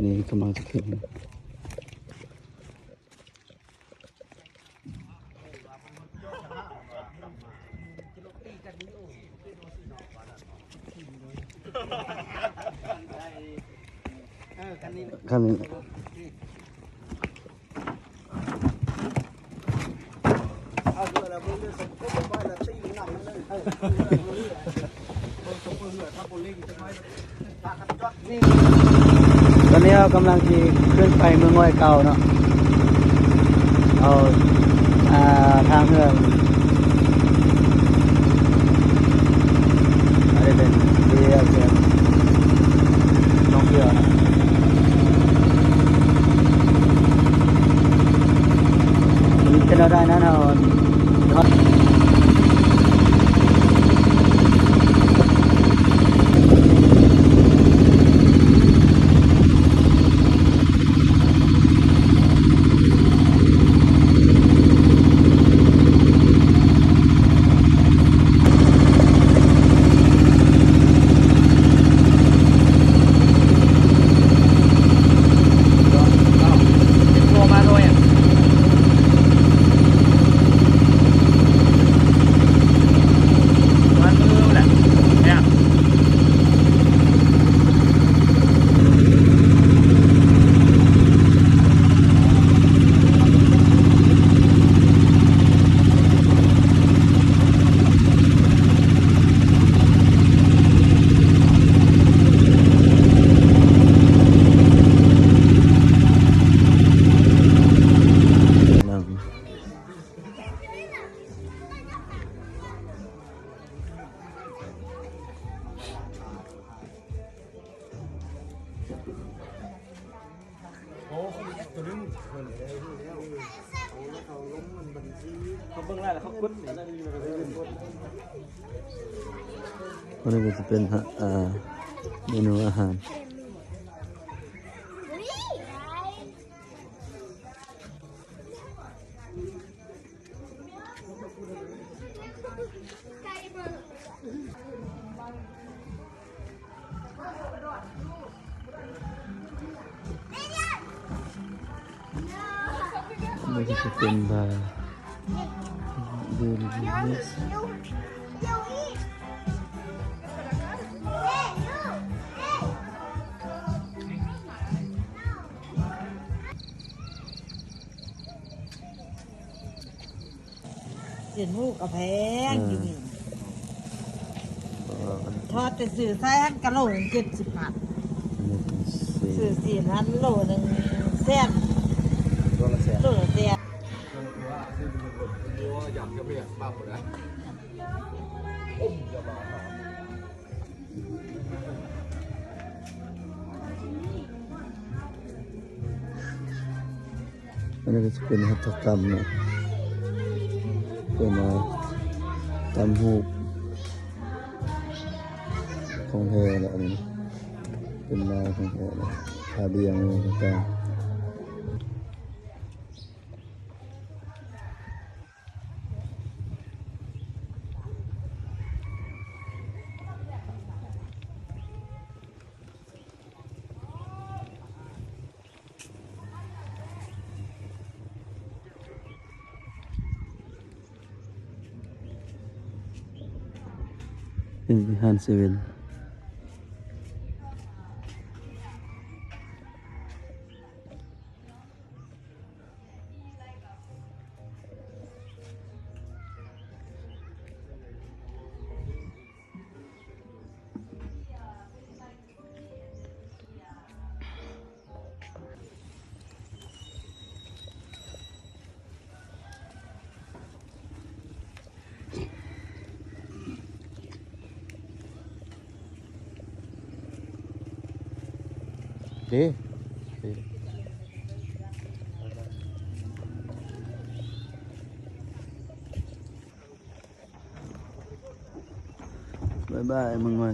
ນີ້ກຳລັງຈະຂຶ້ນ. ຄັນນີ້ ຕອນນີ້ເຮົາກຳລັງຊິຂຶ້ນໄປເມືອງນ້ອຍເກົ່າເນາະ ເອົາ ອ່າ ທາງເຮືອ ອັນນີ້ເປັນເຮືອ ທ່ອງທ່ຽວນະ. ເປັນແນວໃດນັ້ນເຮົາ ອັນນີ້ກໍຈະເປັນ ເອີ ເມນູອາຫານ. ນີ້ກໍຈະເປັນບາ ເດີນ ຊີ້ນໝູກໍແພງຢູ່ນີ້ ເອີ ທອດແຕ່ຊື້ໃສ່ຫັ້ນກະໂລໜຶ່ງເຈັດສິບພັນ ຊື້ຊີ້ນຫັ້ນໂລໜຶ່ງແສນ ໂລລະແສນ ໂລລະແສນ. ອັນນີ້ກໍຈະເປັນຫັດຖະກຳເນາະ ເປັນ ເອີ ກຳຮູບຂອງແທ້ແຫຼະ ອັນນີ້ເປັນລາວຂອງແທ້ແຫຼະ ຜ້າບ່ຽງຕ່າງໆ. ເປັນວິຫານເຊເວັນ. ເດ້ ບາຍບາຍ ເມືອງນ້ອຍ.